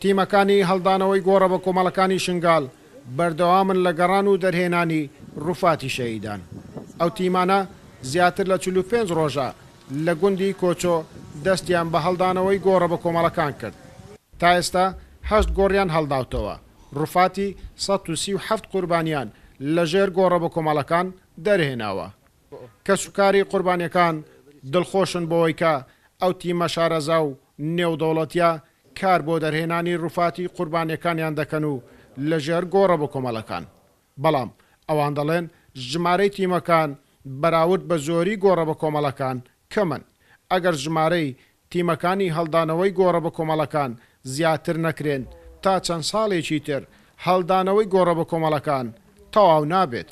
تیمەکانی هەڵدانەوەی گۆڕە بەکۆمەڵەکانی شنگال بەردەوامن لە گەڕان و دەرهێنانی ڕوفاتی شەهیدان. ئەو تیمانە زیاتر لە 45 ڕۆژە لە گوندی کۆچۆ دەستیان بە هەڵدانەوەی گۆڕە بەکۆمەڵەکان کرد. تا ئێستا 8 گۆڕیان هەڵداوتەوە، ڕوفاتی 137 قوربانیان لەژێر گۆڕە بەکۆمەڵەکان دەرهێناوە. کەسوکاری قوربانیەکان دڵخۆشن بەوەی کە ئەو تیمە شارەزا و نێودەوڵەتیە کار بۆ دەرهێنانی ڕوفاتی قوربانیەکانیان دەکەن و لەژێر گۆڕە بەکۆمەڵەکان. بەڵام ئەوان دەڵێن ژمارەی تیمەکان بەراورد بە زۆری گۆڕە بەکۆمەڵەکان کەمن. ئەگەر ژمارەی تیمەکانی هەڵدانەوەی گۆڕە بەکۆمەڵەکان زیاتر نەکرێن تا چەند ساڵێکی تر هەڵدانەوەی گۆڕە بەکۆمەڵەکان تەواو نابێت.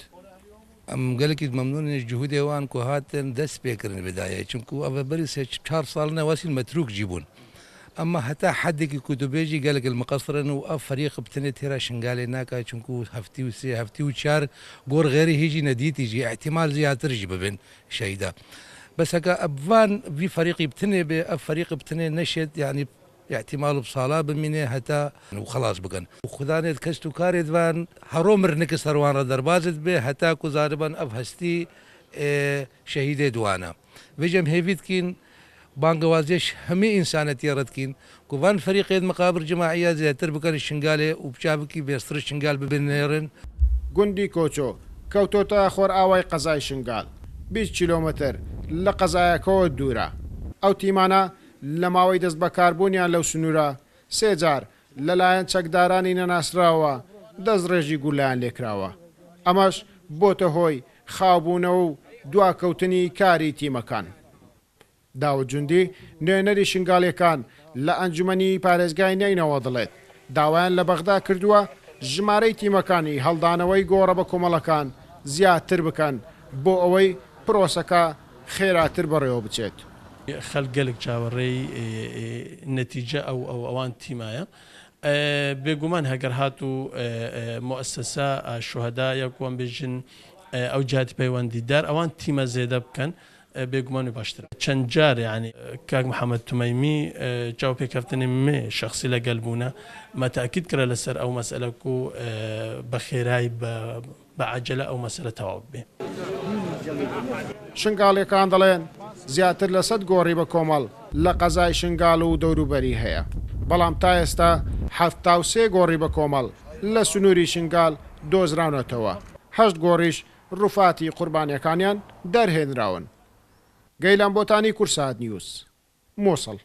ئەم گەلەکی مەمنونن جهودێ وان کو هاتن دەست پێ کردن بدایە چونکو ئەڤە بەری سێ چار ساڵ نەوەسین مەتروک جی بوون ئەمما هەتا حەدێکی کو تو بێژی گەلەک المقصرن و ئەڤ فەریق بتنێ تێرا شنگالێ ناکا چونکو هەفتی و سێ هەفتی و چار گۆڕ غێری هیجی نەدیتی جی ئیحتیمال زیاتر جی ببن شەهیدا بەس هەکا ئەڤان ڤی فەریقی بتنێ بێ ئەڤ فەریق بتنێ نەشێت یانی ئیحتیمال بسالا بمینێ هەتا و خەڵاس بکەن و خودانێت کەست و کارێت ڤان هەڕۆ مرنک سەروان ڕە دەربازت بێ هەتا کو زانبن ئەڤ هەستی ئێ شەهیدێ دوانە ڤێجەم هێڤی دکین بانگەوازیش هەمی ئینسانەتیە ڕە دکین کو ڤان فەریقێت مقابر جماعیە زیاتر بکەن شنگالێ و بچاڤکی ڤێستر شنگال ببنێڕن. گوندی کۆچۆ کەوتۆتە خۆرئاوای قەزای شنگال، 20 کیلۆمەتر لە قەزایەکەوە دوورە. ئەو تیمانە لە ماوەی دەستبەکاربوونیان لەو سنوورە سێ جار لەلایەن چەکدارانی نەناسراوە دەستڕێژی گوللەیان لێکراوە، ئەمەش بۆتە هۆی خاوبوونەوە و دواکەوتنی کاری تیمەکان. داود جوندی، نوێنەری شنگالییەکان لە ئەنجومەنی پارێزگای نەینەوا دەڵێت، داوایان لە بەغدا کردووە ژمارەی تیمەکانی هەڵدانەوەی گۆڕە بەکۆمەڵەکان زیاتر بکەن بۆ ئەوەی پرۆسەکە خێراتر بەڕێوەبچێت. خەلک گەلک چاوەڕێی نەتیجە ئەو ئەو ئەوان تیمایە بێگومان هەگەر هاتوو موئەسەسە شوهەدا یا کوان بێژن ئەو جهاتی پەیوەندیدار ئەوان تیمە زێدە بکەن بێگومان و باشترە. چەند جار یانی کاک محەمەد تومەیمی چاوپێکەفتنی مێ شەخسی لەگەل بوونە مە تەئکید کرا لەسەر ئەو مەسئەلە کو بە خێرای بە بە عەجەلە ئەو مەسەلە تەواو ببێ. شنگاڵییەکان دەڵێن، زیاتر لە 100 گۆڕی بە کۆمەڵ لە قەزای شنگال و دەوروبەری هەیە، بەڵام تا ئێستا 73 گۆڕی بە کۆمەڵ لە سنووری شنگال دۆزراونەتەوە، 8 گۆڕیش ڕوفاتی قوربانییەکانیان دەرهێنراون. گەیلان بۆتانی، کوردسات نیوز، موسڵ.